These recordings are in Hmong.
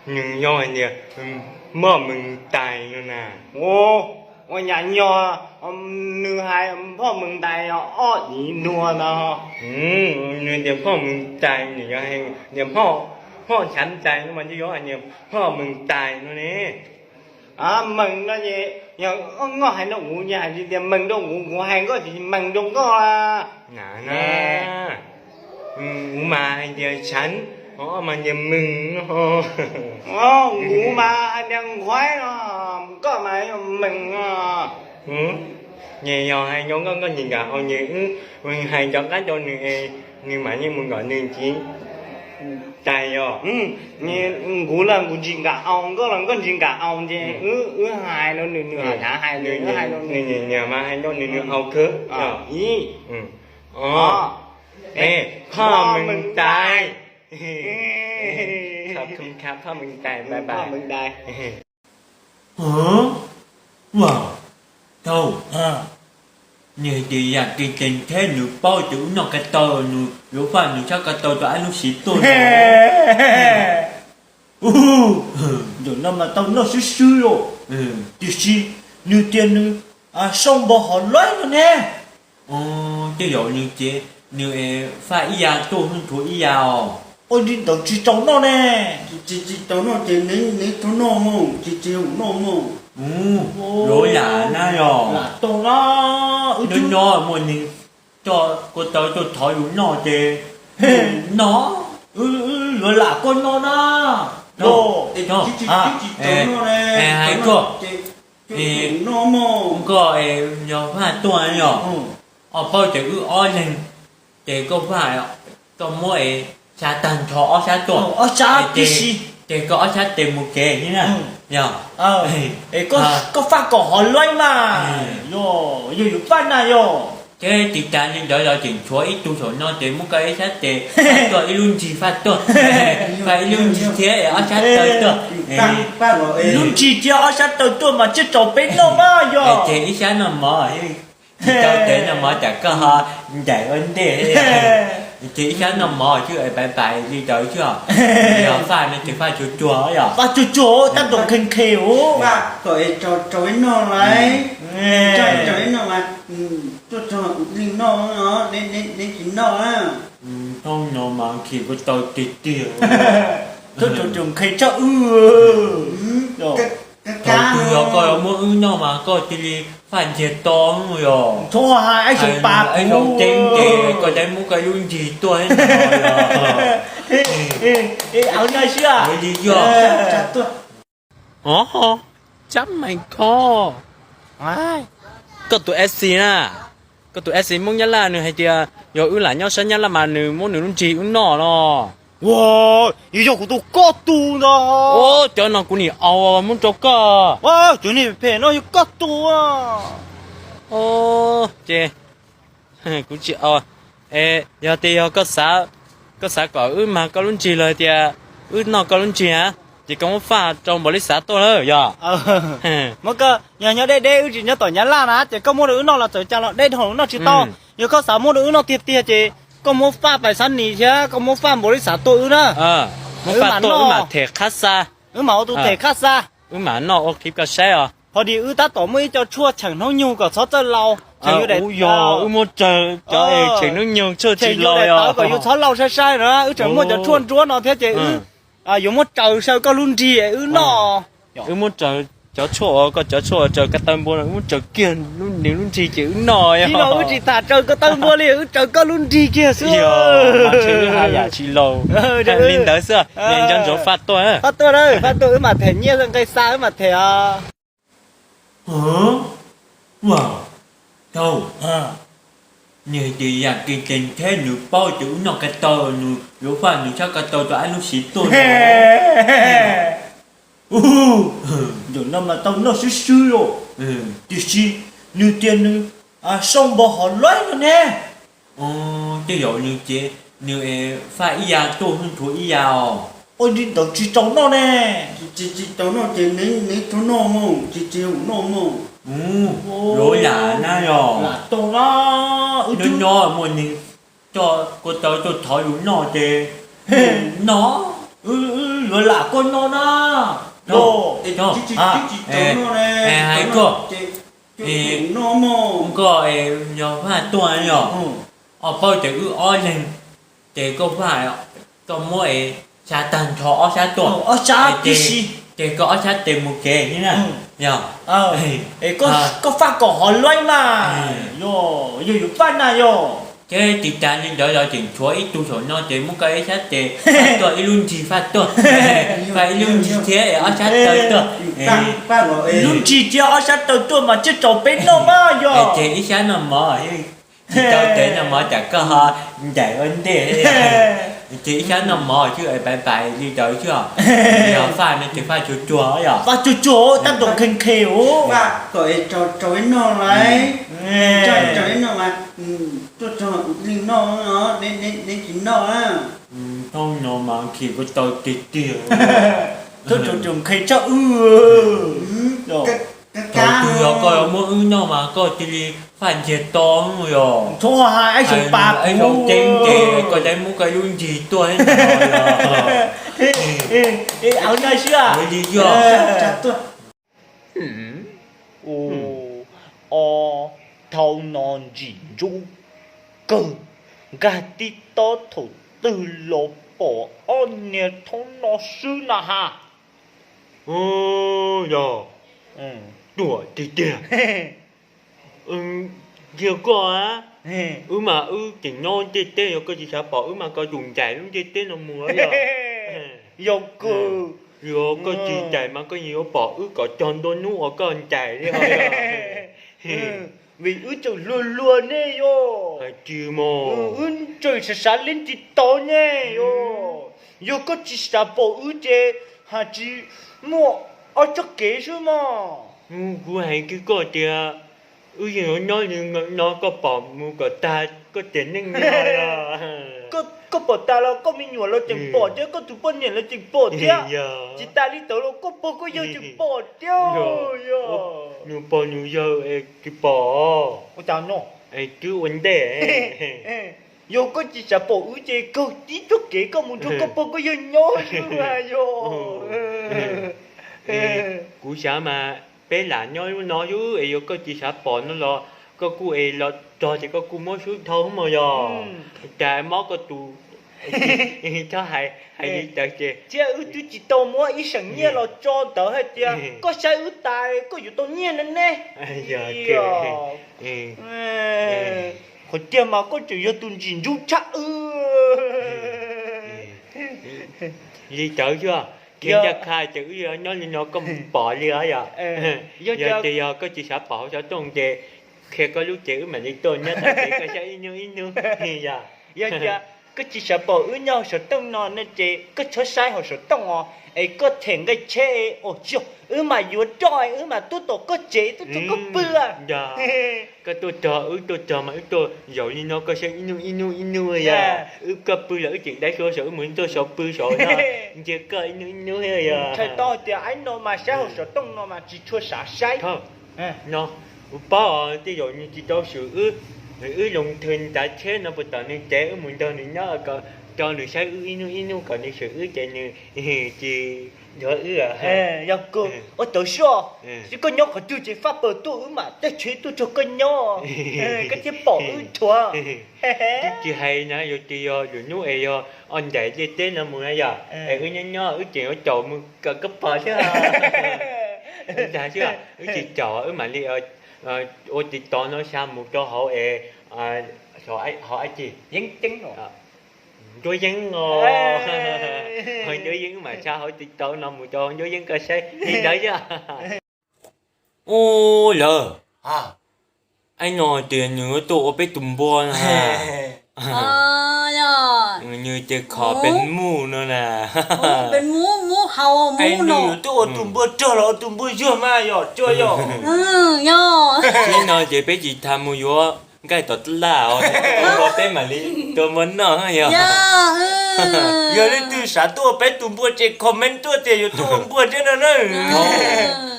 Nws yog hais tias Phoj Mees Tais no na. Ua, ua nyam nyog nws hais Phoj Mees Tais ob ib nua no. Nws tias Phoj Mees Tais nws yog hais tias Phoj Chav Tais no mas, yog hais tias Phoj Mees Tais no ne. Mees no ces yog koj hais rau kuv ces hais tias Mees rau kuv, kuv hais koj ces Mees rau koj. Kuv mas hais tias Chav, ho mas tias Mees no. Kuv mas hais tias Nquaib no, koj mas yog Mees no. Ces yog hais rau koj, koj tsis nkam hau ces wb hais cov qab rau nws, nws mam li mus kom nws txiv tais yog. Kuv los kuv tsis nkam hau, koj los koj tsis nkam hau ces wb hais rau nws, nws hais, nws hais rau nws, nws mas hais rau nws, nws hau khwb. Ib, Phoj Mees Tais. Phoj Mees Tais, bye bye. Ua, thaum nws hais tias yam kis ces thiab nws paub tias wb noj ko taw, nws yuav faj nws sab ko taw rau ab lub siv tuaj. Zaum no mas tau noj swb swb os. Tiam sis nws tias nws sau npog hov laib no ne. Tej zaum nws ces nws faj ib yav tuaj, nws thuav ib yav os. Ua li ntawd tsis tau noj ne. Tsis tsis tau noj ces neb tau noj mog, tsis tsis tau noj mog. Yuav lam na yog. Lam tau na. Nyob nyob muaj neeg coj kua taw tuaj thov yus noj ces noj. Yuav lam koj noj na. Tsis tsis tau noj ne. Hais koj, koj yog faj tuaj yog, koj paub tias wb ob leeg, ces koj faj, koj muab xya tag nrho ob sab tuaj, ob sab tib si, ces koj ob sab tes mus kev thiab na. Yog, koj faj kom hov laib mas, yog yus faj na yog. Thiab tiv tas li ntawd los tseem tshuav ib tug saum no ces muab koj ib sab tes faj tuaj, ib lub ntsig faj tuaj, faj ib lub ntsig thiab ob sab taw tuaj. Lub ntsig thiab ob sab taw tuaj mas tsij rau peb noj mas yog. Ces ib sab noj mov, tsis tau tes noj mov tsam koj ho ncaim ua ntej. Ces ib sab noj mov xwb, pais pais li ntawd xwb. Yog faj no ces faj tsuag tsuag yog. Faj tsuag tsuag tab tom kheev kheev os. Faj kom rau ib noj lawm, rau ib noj mas, tuaj rau li noj, neb tsis noj na. Thoob no mas nkhis kua taw tiag tiag. Tuaj rau tus nqhis tshaj wb. Thaum twg yog koj yuav muab wb noj mas koj cia li faj ntsiag to yog. Txhob hais ib zaug pas ib zaug kuv, teeb ces koj tseem muab koj lub ntsig tuaj no yog. Aw, na siab li yog. Os, Tsab Mees Kho, koj tus F C na, koj tus F C Hmoob Nyab Laj nws hais tias yog wb lam nyob sab Nyab Laj mas nws muab nws lub ntsig wb noj no. Ua, yog kuv tus koj tus ntag. Cov no kuv nim aus muab rau koj. Cov niag phem no yog koj tus. Ces kuv tsis aus. Yog tias yog koj xav kom wb mag koj lub ntsig los tias wb noj koj lub ntsig na, ces koj muab faj rau npaum li xav tuaj lawm yog. Muab koj, yog nyob deb deb wb tsis nyob tom Nyab Laj na ces koj muab rau wb noj los txawm cas los deb dhau noj tsis tau. Yog koj xav muab rau wb noj tiag tiag ces koj muab faj pais xab nis thiab koj muab faj npaum li xav tuaj wb na. Muab faj tuaj wb mam them qhab xa. Wb mam ua tus them qhab xa. Wb mam noj ua qhib koj saib os. Hos dis wb tab tom muaj ib co tshuaj cheem hnub nyoog kom txhob txawj laus. Yog wb muab raws cov cheem hnub nyoog tshuaj tsis laus yog kom yus txhob laus sai sai na, wb tseem muaj cov tshuaj ntsuab no thiab ces wb yuav muab raws saw koj lub nrig wb noj. Wb muab raws cov tshuaj uas koj cov tshuaj uas raws ko taw npua no, wb muab raws kiag nws lub nrig ces wb noj. Ib no wb tsis tham raws ko taw npua li, wb raws koj lub nrig kiag xwb. Yog, mas ntshe wb haj yam tsis laus. Li ntawd xwb, nco ntsoov faj tuaj. Faj tuaj, faj tuaj, wb mam them nyiaj nqe xa wb mam them os. Ua, thaum nws hais tias yam kis ces thiab nws paub tias wb noj ko taw, nws yuav faj nws sab ko taw rau ab lub siv tuaj. Zaum no mas tau noj swb swb os. Tiam sis nws tias nws sau npog hov laib no ne. Tej zaum nws ces nws faj ib yav tuaj, nws thuav ib yav os. Ua li ntawd tsis tau noj ne. Tsis tsis tau noj ces neb tau noj mog, tsis tsis tau noj mog. Yuav lam na yog. Lam tau na. Wb nyob nyob muaj neeg coj kua taw tuaj thov yus noj ces noj. Wb Yuav lam koj noj na. Hais koj, koj yog Faj tuaj yog, ob paub ces wb ob leeg, ces koj Faj, koj muab es xya tag nrho ob sab tuaj, ces koj ob sab tes mus kev na, yog. Koj Faj kom hov luaj mas, yog yuav Faj na yog. Ces tiv tas li ntawd los tseem tshuav ib tug saum no ces muab koj ib sab tes Faj tuaj, ib lub ntsis Faj tuaj, Faj ib lub ntsis thiab ob sab taw tuaj. Lub ntsis thiab ob sab taw tuaj mas thiaj tau peb noj mas yog. Ces ib sab noj mov, tsis tau tes noj mov tsam koj ho ncaim ua ntej. Ces ib sab noj mov xwb, pais pais li ntawd xwb. Yog Faj no ces Faj tsuag tsuag yog. Faj tsuag tsuag, tab tom nqhis nqhis. Faj kom rau ib noj lauj. Rau ib noj mas, tuaj rau li noj, neb tsis noj. Thoob no mas nqhis kuv tau tiag tiag. Thoob tsuas nqhis tshaj wb. Thaum twg yog koj muab wb noj mas koj cia li Faj ntsiag to yog. Txhob hais, ib sau teeb ces koj tau muab koj lub ntsis tuaj. Li yog. Ua, o, thoob no ntsim ntub kawg, nkag tib tob thaum twg los pom ob niag thoob no xwb na has. Yog, ruam tiag tiag. Yog koj, wb mas wb tseem nyob ntiaj teb, yog koj tsis xav pom wb mas koj tus ncaim lub ntiaj teb no mus yog. Yog koj, yog koj tsis ncaim mas koj yuav pom wb kom cog ntua hnub uas koj ncaim li. Vim wb tseem hluas hluas ne yog. Hais tsis mus, wb tseem xav xav li ntsis tod ne yog. Yog koj tsis xav pom wb ces ha tsis muaj ob txoj kev xwb mog. Kuv hais kiag koj tias wb yeej yuav nyob li no, koj pom mus kom tag koj tiam neej li. Koj pom tas los koj me nyuam los tseem pom thiab, koj tus poj niam los tseem pom thiab. Tsis tas li ntawd los koj pog koj yawg tseem pom thiab. Nws pog nws yawg tsis pom. Ua cas no? Twb ua ntej. Yog koj tsis xav pom wb ces kawg tib txoj kev koj mus nrog koj pog koj yawg nyob xwb yog. Kuv xav mas peb lam nyob lub no xwb es yog koj tsis xav pom no los koj kuj es los txog ces koj kuj muab xub thau mos yog. Cas mob koj tus, txhob hais, hais li ntawd ces thiab wb twb tsis tau muab ib seem nyiaj los tso ntawd hais tias koj saib wb tas koj yuav tau nyiaj na ne. Qhov tiag mas koj tseem yog tus ntsim ntub tshaj wb. Li ntawd xwb, khiav ncaj qha ces wb yuav nyob li no koj pom li os yog. Yog tias yog koj tsis xav pom hauv xov tooj ces qhia koj lub tsev wb mam li tuaj nyob tom tsev koj saib ib hnub ib hnub yog. Yog tias koj tsis xav pom wb nyob hauv xov tooj no ne ces koj txhob saib hauv xov tooj os, es koj them nqe tsheb os, wb mam yuav roj wb mam tuaj tom koj tsev tuaj rau koj pw. Koj tuaj txog wb tuaj txog mas wb tuaj zaum li no koj saib ib hnub ib hnub ib hnub yog. Wb koj pw los wb tseem dai hlua saum wb mus tuaj saum pw saum no, ntsia koj ib hnub ib hnub yog. Txhais tau hais tias aib no mas saib hauv xov tooj no mas tsis tshua xav saib. No, kuv paub tej zaum nws tsis tau swm wb, wb zoo thw ntav tsheb no puas tom nws tsev wb mus nrog nws nyob, rau nws saib wb ib hnub ib hnub kom nws swm wb ces nws tsis yuav wb. Yog kawg ua tawv suaj, tsis koj nyob qhov twg ces faj paws tuaj wb mam tej tsheb tuaj rau koj nyob, koj thiaj pom wb thuav. Twb tsis hais na, yog tias yog lwm hnub es yog o ncaim ntiaj teb no mus na yog es wb nyob nyob wb tseem yuav caum mus kom koj pom thiab. Dag xwb, wb tsis caum wb mam li ua tiv tov no xa mus rau hauv es, hauv dab tsi, yeeb ceeb, ncuab yeeb os. Hauv ncuab yeeb mam xa hauv tiv tov no mus rau hauv ncuab yeeb koj saib li ntawd xwb. Ub lawm, aib no tias nws yuav tuaj ua peb tus npua na. Nws tias kho peb mus no na. Aib no yuav tuaj ua tus npua rog los ua tus npua zuag mas yog cua yog. Tib no ces peb tsis tas mus yuav nqaij tom tab laj os, ua npua peb mam li tua npua noj yog. Yog leej twg xav tuaj ua peb tus npua ces comment tuaj tias yuav tuaj ua npua thiab no na.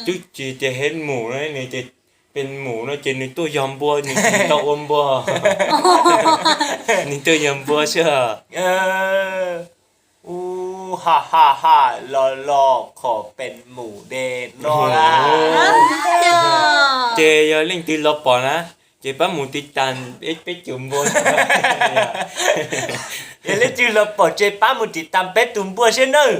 Twb tsis tias hev mus no, nws tias peb mus no ces nws tuaj yog npua, nws tsis tau ua npua. Nws tuaj yog npua xwb. Ha ha ha, los los qhov pes mus de no la. Ces yog leej twg los pom na, ces pab mus tiv tas peb tus npua. Yog leej twg los pom ces pab mus tiv tas peb tus npua seb nawb.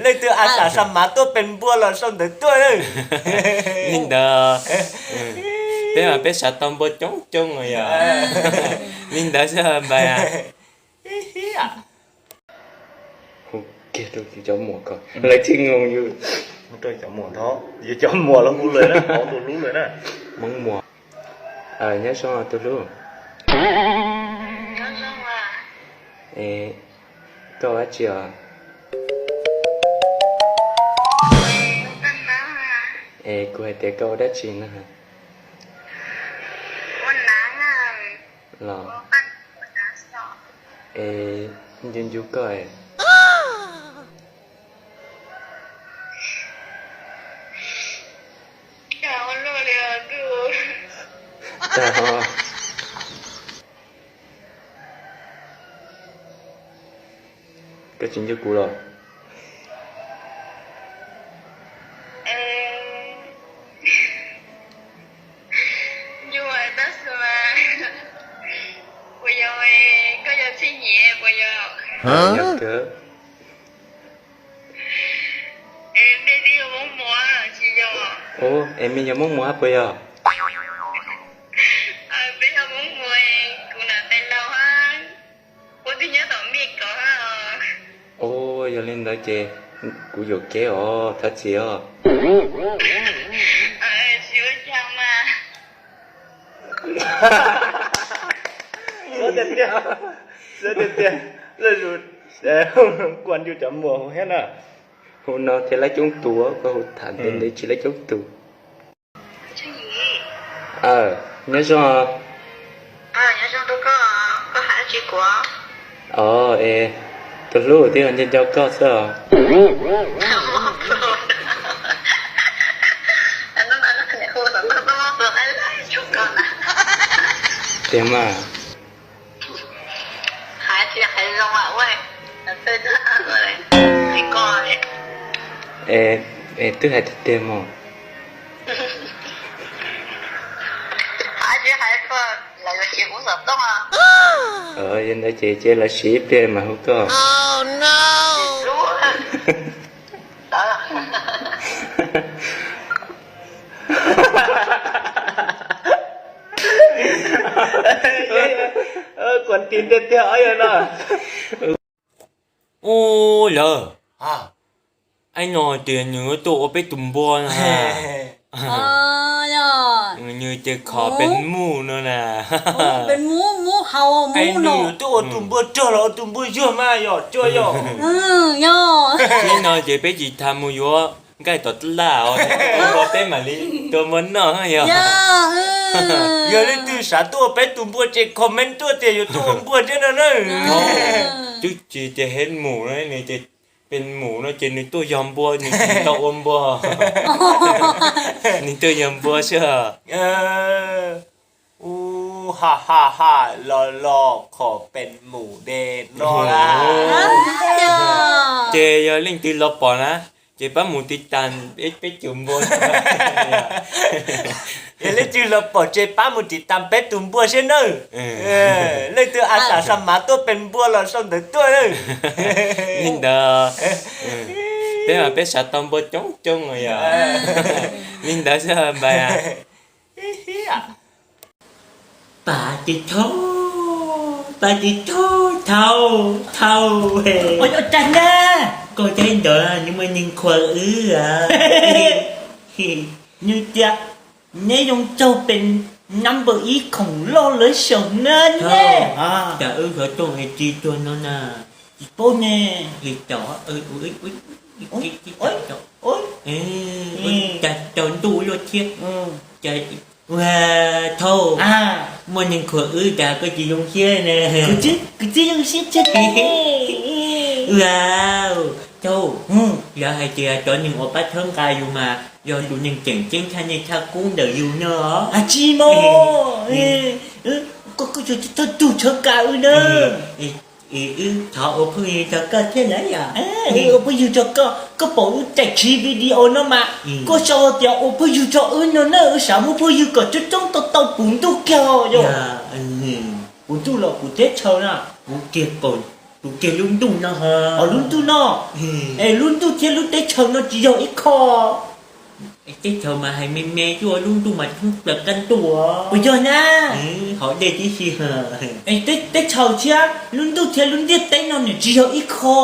Leej twg a xam xa mav tuaj pes npua los sau ntawv tuaj. Li ntawd, peb mas peb xav tau npua coob coob os yog. Li ntawd xwb npais. Hu kiag rau cov muam ko, lawv tsis ngoo yus. Hu rau cov muam, yus cov muam los hu lawm na, tus hlub lawm na. Hmoob Muas, nyob zoo tus hlub. Koj ua dab tsi os? Es kuv hais tias koj ua dab tsi na? Los, es ncu ncu koj. Tag, koj tsis ncu kuv los? Yog kawg. Ua, es mej yog Hmoob Muas hab puas yog? Ua, yog li ntawd ces kuv yuam kev os, thov txim os. Xyov tiag tiag, lej zus kua ncu cov muam hu thiab na. Hu no thiaj lab coob tus, koj hu tham ntev ntev tsis lab coob tus. Nyob zoo. Os, es tus hlub, twb nco nco koj xwb os. Tiag mas. Es twb hais tiag tiag mog. Yog ntawd ces cia lawv siv ib pliag mam hu koj. Kuv tiv tiag tiag os yog no. Ub, lawv, aib no tias nws yuav tuaj ua peb tus npua na. Nws ces kho pes mus no na. Pes mus, mus hau mus no. Nws yuav tuaj ua tus npua rog los ua tus npua yuag mas yog cua yog. Tib no ces peb tsis tas mus yuav nqaij tom laj os, npua peb mam li tua npua noj yog. Yog leej twg xav tuaj ua peb tus npua ces comment tuaj tias yuav tuaj ua npua thiab no na. Twb tsis tias hev mus no, nws ces pes mus no ces nws tuaj yog npua, nws tsis tau ua npua. Nws tuaj yog npua xwb. Ub, ha ha ha, los los qhov pes mus de no la. Ces yog leej twg los pom na, ces pab mus tiv tas peb tus npua. Yog leej twg los pom ces pab mus tiv tas peb tus npua seb nawb. Leej twg a xam xa mav tuaj pes npua los sau ntawv tuaj. Li ntawd, peb mas peb xav tau npua coob coob os yog. Li ntawd xwb npais. Pab tsis thau, pab tsis thau, thau, thau. Ua cas na, koj caij ntawd nws muaj neeg khuam wb. Nws tias neb zoo txaug pes number ib khoom loj lawv saum na ne. Cas wb xyov tooj es tsis tuag no na. Tsis paub ne. Cas caum ntuj luaj thiab. Cas thauj, muaj neeg khuam wb cas koj tsis zoo siab ne. Kuv tsis zoo siab. Thauj, lawv hais tias cov neeg uas pab txhawb nqa yus mas yog tus neeg tseem ceeb tshaj niaj tshaj kub ntawm yus no. Tsis mas, koj tsis txhob tug txhawb nqa wb na. Es wb thov ua phooj ywg rau koj thiab lawm yom? Wb ua phooj ywg rau koj, koj pom wb daim khiv video no mas koj sau tias ua phooj ywg rau wb no na, wb xav muaj phooj ywg kom coob coob tau tau puv ntuj kiag yom. Puv ntuj los puv teb chaws na? Puv kiag, puv kiag lub ntuj no. Lub ntuj no. Es lub ntuj thiab lub teb chaws no tsis yog ib qho. Teb chaws mas hais me me, lub ntuj mas thoob plaws qab ntuj. Puas yog na? Hov dej tib si. Teb chaws thiab lub ntuj thiab lub ntiaj teb no nws tsis yog ib qho.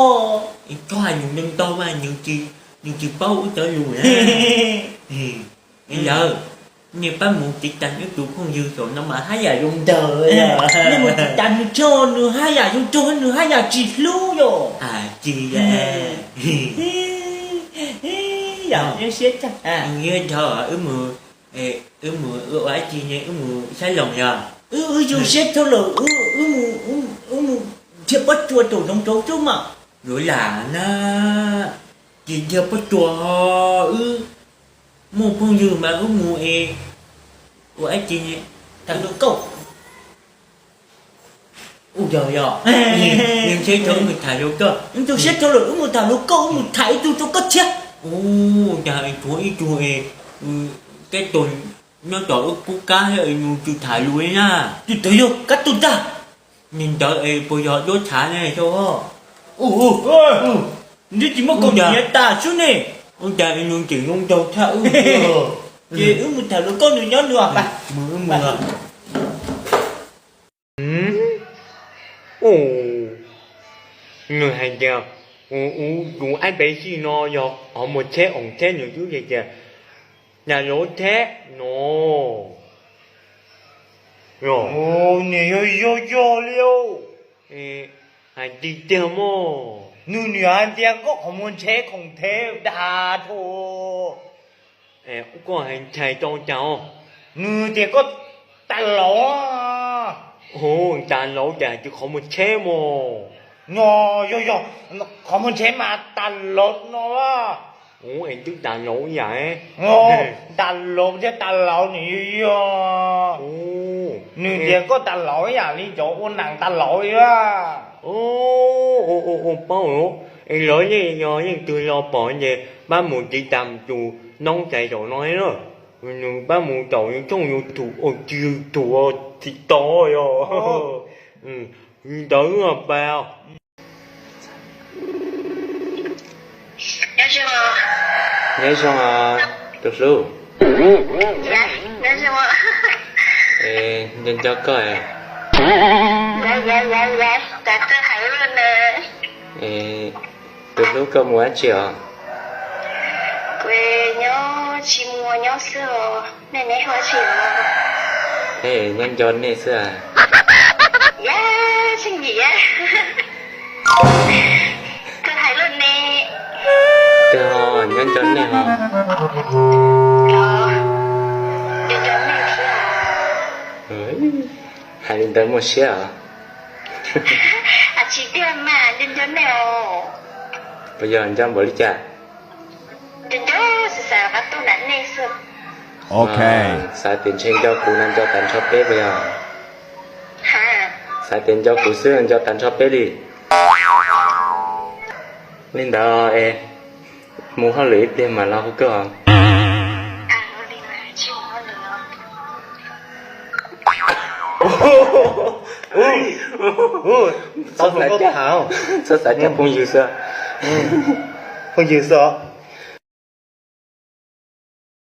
Koj hais nws ntau ntau mas nws tsis paub wb cov lus na. Yawg, nej pab mus tiv tas wb tus phooj ywg saum no mas haj yam zoo nraug. Nej mus tiv tas nws tso, nws haj yam zoo nraug, nws haj yam tsis hlub yom. Tsis, yog siab dhau, wb mus, wb mus ua dab tsi ne, wb mus saib loos yog? Wb, wb zoo siab dhau lawm, wb mus dhia pob tsuas rau zoov rau xwb mas. Yuav lam na, tsis dhia pob tsuas, wb muaj phooj ywg mas wb mus es ua dab tsi ne? Tham hluas nkauj. Ua yog yog, wb siab dhau wb mus tham hluas nkauj. Wb siab dhau lawm wb mus tham hluas nkauj, wb mus tham ib tug rau koj thiab. Ua cas tshuav ib tug es, kab tug nyob tom wb qub qab thiab es nws tsis tham lus li na. Tus twg yog kab tug ntag? Nws ntawd es puas yog duab tshav ne? Nws twb tsis muaj kaus hniav tas xwb ne. Ua cas nws tseem zoo nraug tshaj wb. Ces wb mus tham hluas nkauj nws nyob nws. Nws hais tias tus ab pev xij no yog qhov muag tsheb oos tsheb, nws twb hais tias nas lov tsheb no. Nws yog yog yog li. Hais tiag tiag mog. Nws niam hais tias koj qhov muag tsheb khoom thev dag tho. Koj hais ntshai tau cas os? Nws tias koj tas laus. Hu, tas laus cas hais tias qhov muag tsheb mog. No yog yog, qhov muag tsheb mas tas laus no. Hu, es twb tas laus ib yam. Tas laus thiab tas laus nws yog yog. Nws tias koj tas laus ib yam li cov ua neej tas laus li. Paub, es lawv yeej yog yeej twg los pom ces pab mus tiv tas tus noob tais zaum no na. Nws pab mus tom YouTube, YouTube, YouTube TikTok yog. Ntawd pas. Nyob zoo os tus hlub. Nco nco koj. Tus hlub, koj mus dab tsi os? Kuv nyob tsis mus, nyob xwb os. Nej, neb hu dab tsi os? Nyob nco nej xwb. Yab, tseem yim. Koj hais lus ne. Twb ho nyob nco nej ho. Nco nco nej thiab. Hais li ntawd muaj siab os. Tsis tiag mas, nco nco nej os. Puas yog nco npaum li cas? Nco nco, xav xav qab tuaj nram nej xwb. Xav tias ntshe nco kuv no nco tag nrho peb puas yog? Xav tias nco kuv xwb nco tag nrho peb li. Li ntawd es mus hauj lwm ib pliag mam los hu koj. Txhob xav cas phooj ywg xwb. Phooj ywg xwb.